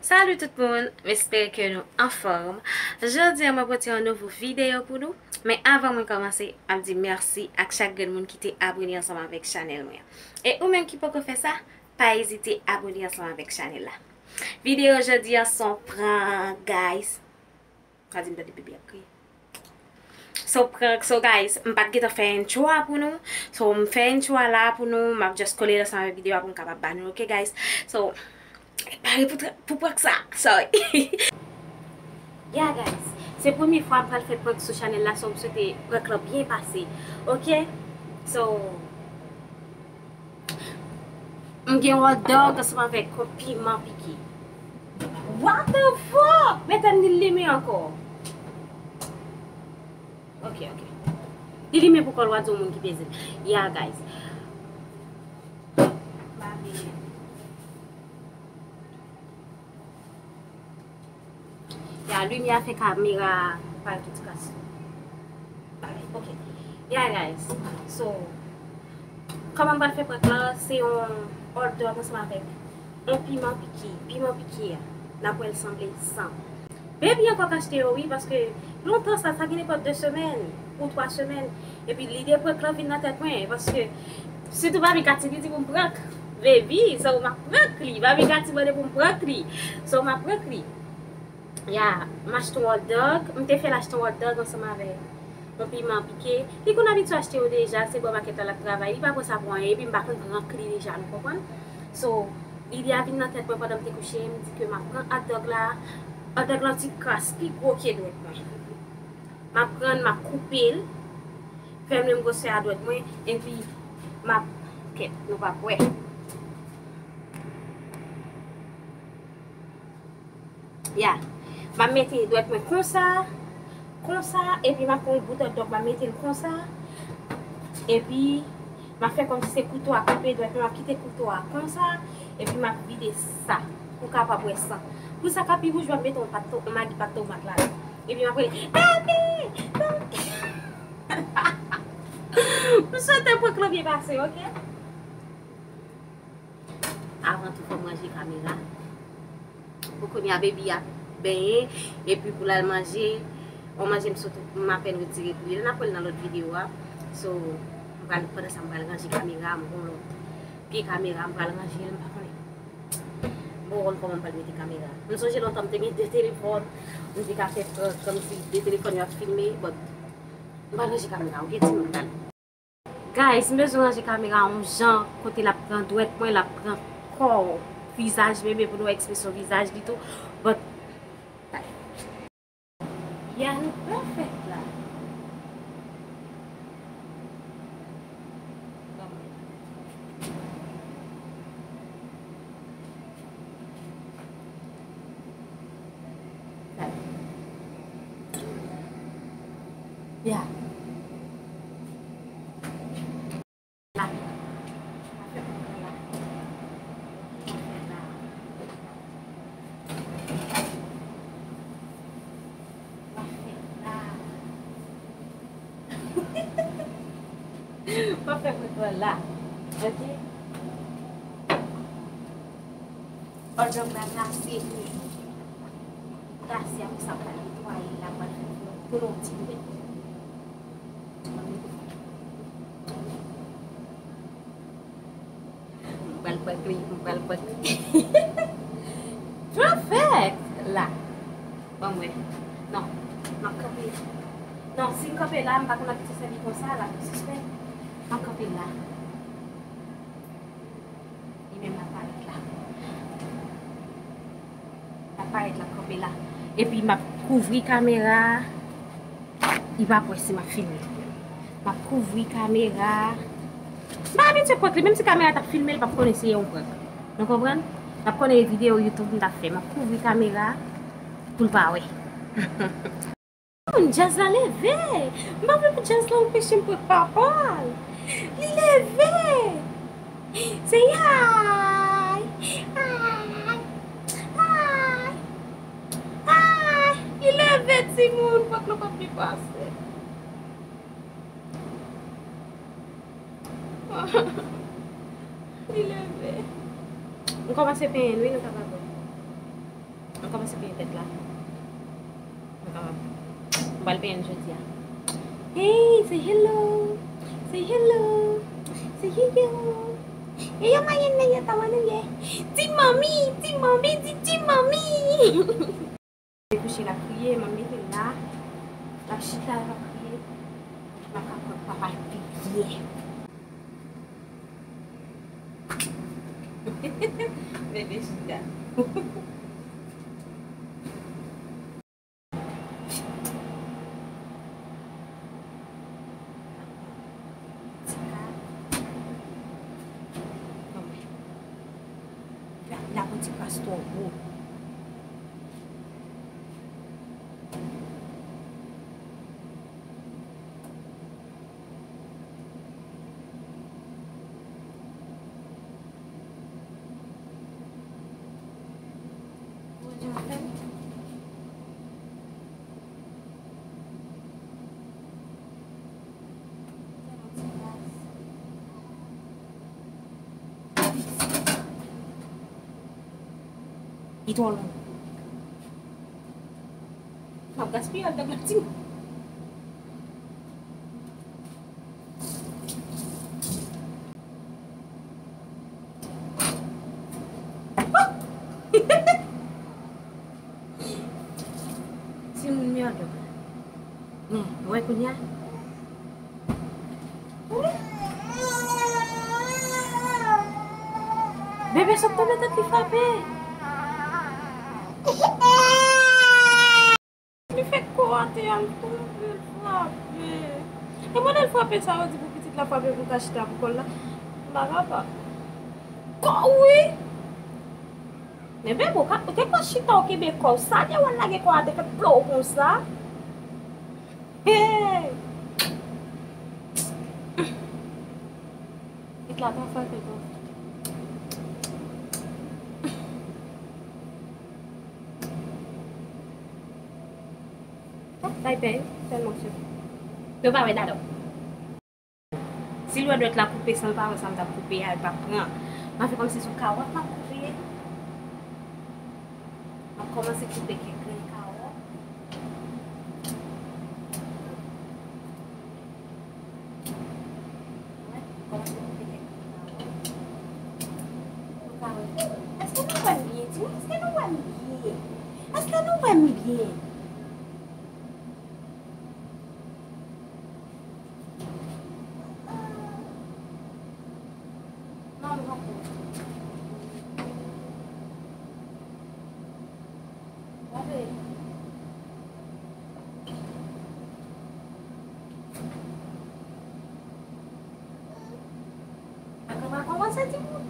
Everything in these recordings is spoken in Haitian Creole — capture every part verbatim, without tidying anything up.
Salut tout moun, m espere ke nou anfòm. Jodi a mwen pote yon nouvo videyo pou nou, men avan mwen kòmanse, m ap di mèsi ak chak grenn moun ki te abone ansanm avèk chanèl mwen. E ou menm ki poko fè sa, pa ezite abone ansanm avèk chanèl la. Videyo jodi a se yon prank, guys. Ka di m tande bebe ap kriye. So prank, so guys, m pa t gentan fè intro a pou nou. So m fè intro a la pou nou, m ap just kole l ansanm avèk videyo a pou m kapab ba nou, ok guys? So, pare pou tra- pou prank sa. Sorry. Yeah guys, se premye fwa m pral fè prank sou chanèl la, so m swete prank lan byen pase. Ok? So, m gen hot dog ansanm avèk piman pike. What the fuck? Mete m li limen ankò. Ok, ok. Li limen pou kò l, w a di yon moun ki peze l. Yeah, guys. Ya, limyè a fè kamera a parèt yon ti kras. Ok. Ya, guys. So, kòman m pral fè prank lan, se yon hot dog ansanm avèk yon piman pike. Piman pike a, n ap wè l sanble san. Baby ankò k achte yo, wi, paske lontan sa, sa gen nenpòt de semèn ou twa semèn. Epi lide prank lan vin nan tèt mwen, paske sitou Baby Katy li di pou m prank Baby, so m ap prank li. Baby Katy mande pou m prank li, so m ap prank li. Ya, m achte yon hot dog, m te fè l achte yon hot dog ansanm avèk yon piman pike. Li konn abitye achte yo deja, se bò makèt la l ap travay, li pa pran sa pou anyen, epi m pa konn prank li deja, nou konprann? So, lide a vin nan tèt mwen pandan m te kouche, m di ke m ap pran hot dog la, hot dog lan ti kras, pi gwo ke dwèt mwen. M ap pran l, m ap koupe l, fè l menm gwosè a dwèt mwen, epi m ap, kèt, nou p ap wè. Ya. M ap mete dwèt mwen konsa, konsa, epi m ap pran yon bout hot dog, m ap mete l konsa, epi m ap fè kòmsi se kouto a koupe dwèt mwen, m ap kite kouto a konsa, epi m ap vide sa, pou w kapab wè san. Pou sa ka pi wouj, m ap mete yon pat to-, yon magi pat tomat ladan. Epi m ap rele, Baby! Baby! M swete prank lan byen pase, ok? Avan tou, fò m ranje kamera. Pou kounye a, Baby ap benyen, epi pou l al manje, yon manje m sot, m apèn retire pou li. N ap wè l nan lòt videyo a. So, m pral, pandan sa, m pral ranje kamera, m gon lòt pye kamera, m pral ranje l, m pa konnen. M poko konn kòman m pral mete kamera. M sonje lontan m te gen de telefòn, m te ka fè prank kòmsi de telefòn yo ap filme, but m pral ranje kamera, ok, timoun, pral. Guys, m bezwen ranje kamera a yon jan kote l ap pran dwèt mwen, l ap pran kò, vizaj Baby pou nou wè ekspresyon vizaj li tou. But, ya, nou pèfèk la. Ya. La. W ap fè prank lan la. Ok? Hot dog la glase tou. Glase a konsa pral netwaye la, pral fè pou nou ti bèt. M pral prank li, m pral prank li. Prank la. Ban m wè. Non, m ap kanpe. Non, si m kanpe la, m pa konn abitye sèvi konsa la, pou sispann. M ap kanpe la. Li menm l ap parèt la. L ap parèt la, kanpe la. Epi m ap kouvri kamera a. Li p ap wè si m ap filme. M ap kouvri kamera a. M pa abitye prank li, menm si kamera t ap filme, li p ap konnen si e yon prank. Nou konprann? L ap konnen e videyo YouTube m t ap fè. M ap kouvri kamera a pou l pa wè. Moun, djaz la leve! M pa vle pou djaz la anpeche m prank papa l. Li leve! Se yay! Ay! Ay! Ay! Li leve, timoun! Prank lan p ap byen pase. Li leve. M kòmanse penyen l, wi, nou kapab wè. Penyen tèt la. Mwen kapab. Mwen pral penyen l jodi a. Hey, say hello. Say hello. Say hey yo. Hey yo, manyen nan yo, kòman nou ye? Di manmi, di manmi, di, di manmi. Li kouche, l ap kriye, m ap mete l la. L ap chita, l ap kriye. M ap ka pran papa l pi byen. Bebe chita. La, la pran ti kras twò gwo. Li twò long. M ap gaspiye l, dèk la ti. Timoun mèdòk. Hmm, ou wè kounye a? Bebe sot tonbe, tèt li frape. Li fè kò atè a, l tonbe, l frape. E pandan l frape sa, yo di pou pitit la frape pou l ka chita pou kò l la. M pa kapab. Kò wi! Men bebe, ou ka, ou te ka chita, ou kenbe kò w. Sa lè w al lage kò atè, fè plow konsa. Hey! Pitit la pa frape twò. Bay pè, tèlman se. Yo pa wè dadò. Si l wè dwèt la koupe san l pa wè sa m t ap koupe a, l p ap pran. M a fè kòmsi se yon kawòt m ap koupe. M ap kòmanse koupe kèk grenn kawòt. Wè, kòmanse koupe kèk grenn kawòt. Pou kawòt. Èske nou wè m byen? Di mwen, èske nou wè m byen? Èske nou wè m byen? Non, nou pa pran. Gade. Ak anba kòmanse timoun.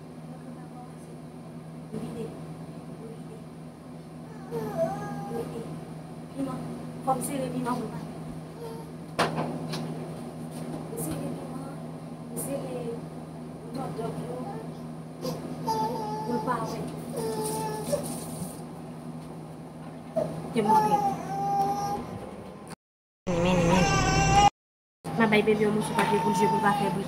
Ak anba kòmanse. Vide. Vide. Vide. Piman. Fò m sere piman pou l pa. M sere piman. M sere bouton dòk yo. Pou l pa wè. Te montre. Men, men, men. M a bay bebe yon moso papye pou l jwe pou l pa fè bri.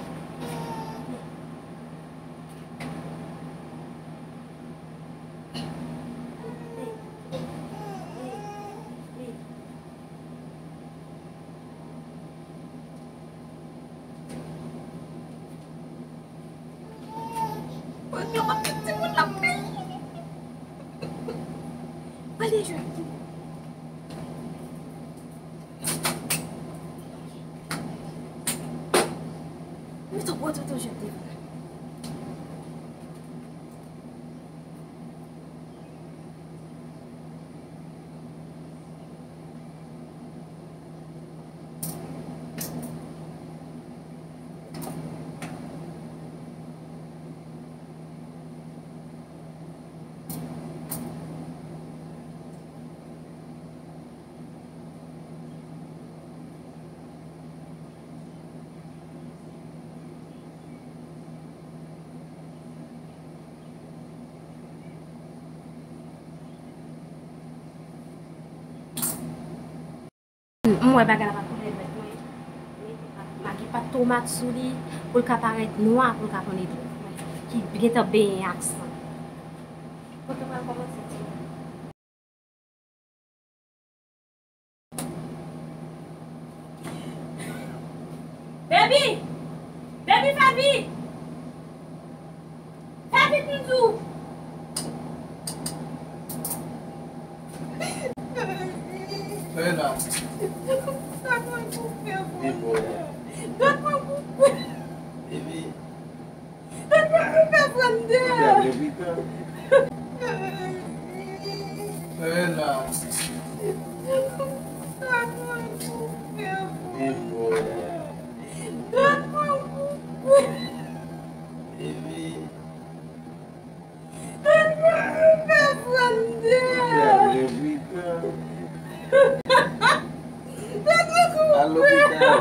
Premye w ap met timoun l ap peye. Ale jwe ak timoun. Mete w pran tout ou jete. M wè bagay la pa koulè dwèt mwen. Mete pa, mete pat tomat sou li pou l ka parèt nwa, pou l ka konnen ki gentan benyen ak san. Pran tan pral kòmanse, timoun. Baby! Baby, fè vit! Fè vit, m di w! Sa e la. Dwèt mwen koupe, Fwanda. Dwèt mwen koupe. Baby. Dwèt mwen koupe, Fwanda. Sa e la. Dwèt mwen koupe, Fwanda. Dwèt mwen koupe. Baby. Dwèt mwen koupe, Fwanda. Dwèt mwen koupe. Al lopital.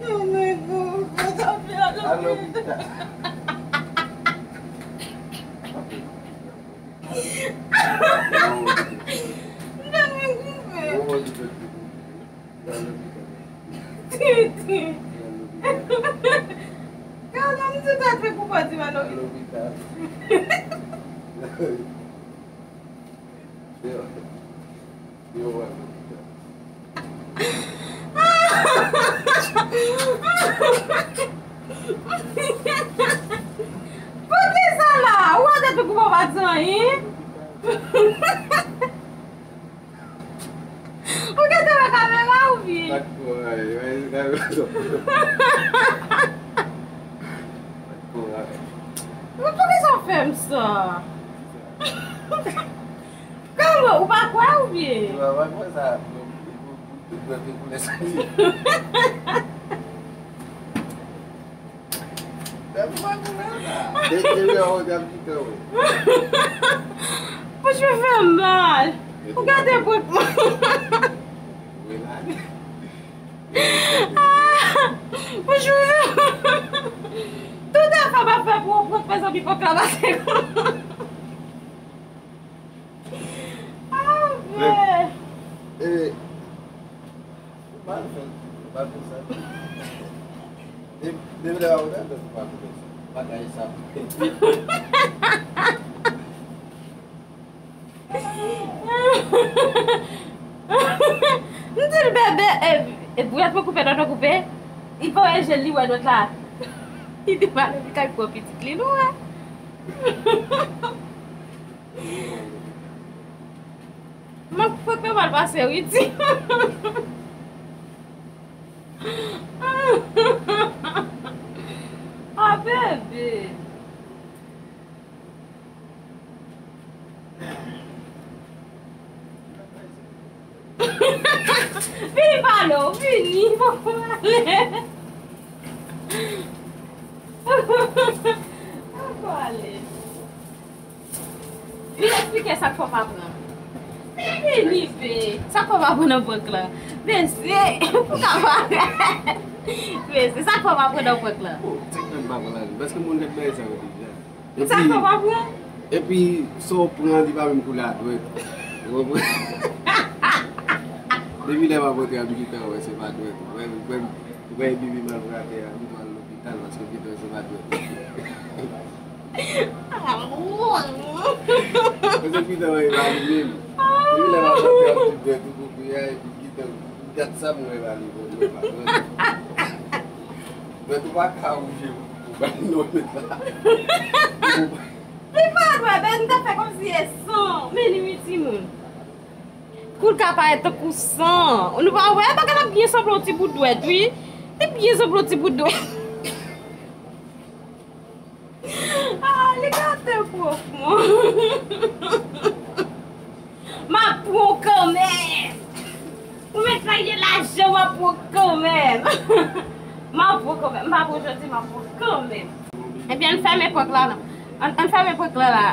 Dwèt mwen koupe, Fwanda. Al lopital. Dwèt mwen koupe. Gade, m di tèt mwen pou pati m al lopital. Yo, yo, al lopital. Poukisa la? Ou wè tèt mwen pou pati anyen? Ou gentan wè kamera oubyen? Pa t pran anyen, men kamera. Pa t pran anyen. Men poukisa w fè m sa? Kòman? Ou pa kwè oubyen? Ou pa kwè sa? Donk, li pou, pou, pou, pou, pou lè sa. Dènye mwa pou la la. De, de, de, de, de, de, de. Bouch mwen fè m mal. Ou gade prank mwen. Wi, la. Ah, bouch mwen fè m mal. Tout efò m ap fè pou yon prank, mezanmi, prank la pase. Ah, men. Eh, ou pa fè, ou pa fè sa. De, de lè a ou ta fè, ou pa fè sa. Bagay sa. M di l bebe, e, e dwèt mwen koupe, dwèt mwen koupe. Li pa wè je l, li wè dwèt la. Li di pa li kay pran pitit li, nou wè. Mwen fòk mwen mal pase, wi, di. Ah, bebe. Vini pale w, vini, poko ale. Poko ale. Vin eksplike sa k fè w pa pran. Vini, be. Sa k fè w pa pran nan prank lan? Mesye, pou ka parèt. Mesye, sa k fè w pa pran nan prank lan? Oh, se k fè m pa pran la, paske moun ret bay sa yo deja. Sa fè w pa pran? Epi, sa w pran, li pa menm koulè a dwèt. Ou konprann? Depi lè m ap antre a, m gentan wè se pa dwèt. Ou wè, ou wè, ou wè bibi maltratè a, m pral lopital paske m gentan wè se pa dwèt. Paske m gentan wè e pa li menm. Depi lè m ap antre a, m di dwèt ou koupe a, epi m gentan gad sa m wè e pa li menm, e pa dwèt. Dwèt ou pa ka wouje pou, pou bay non nèg la. Li pa dwèt, ben, nou ta fè kòmsi e san. Men li wi, timoun. Kou l ka parèt tankou san. Nou pa wè, bagay la byen sanble yon ti bout dwèt, wi. Li byen sanble yon ti bout dwèt. Ah, li gate pwofon. M ap pran w kanmenm. Ou mèt fè gen lajan, m ap pran w kanmenm. M ap pran w kanmenm. M pa pran w jodi, m ap pran w kanmenm. Ebyen, ann fèmen prank la, non. Ann, ann fèmen prank la, la.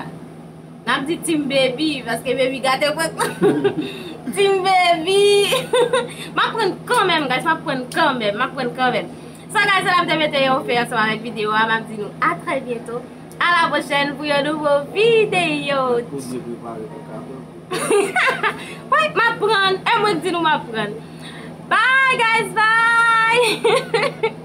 N ap di Team Baby, paske Baby gate prank la. Team Baby. M ap pran kanmenm, guys, m ap pran kanmenm, m ap pran kanmenm. So, guys, se la m te mete yon fen ansanm avèk videyo a, m ap di nou à très bientôt, à la prochaine pou yon nouvo videyo. Wi, m ap pran, e mwen k di nou m ap pran. Bye, guys, bye.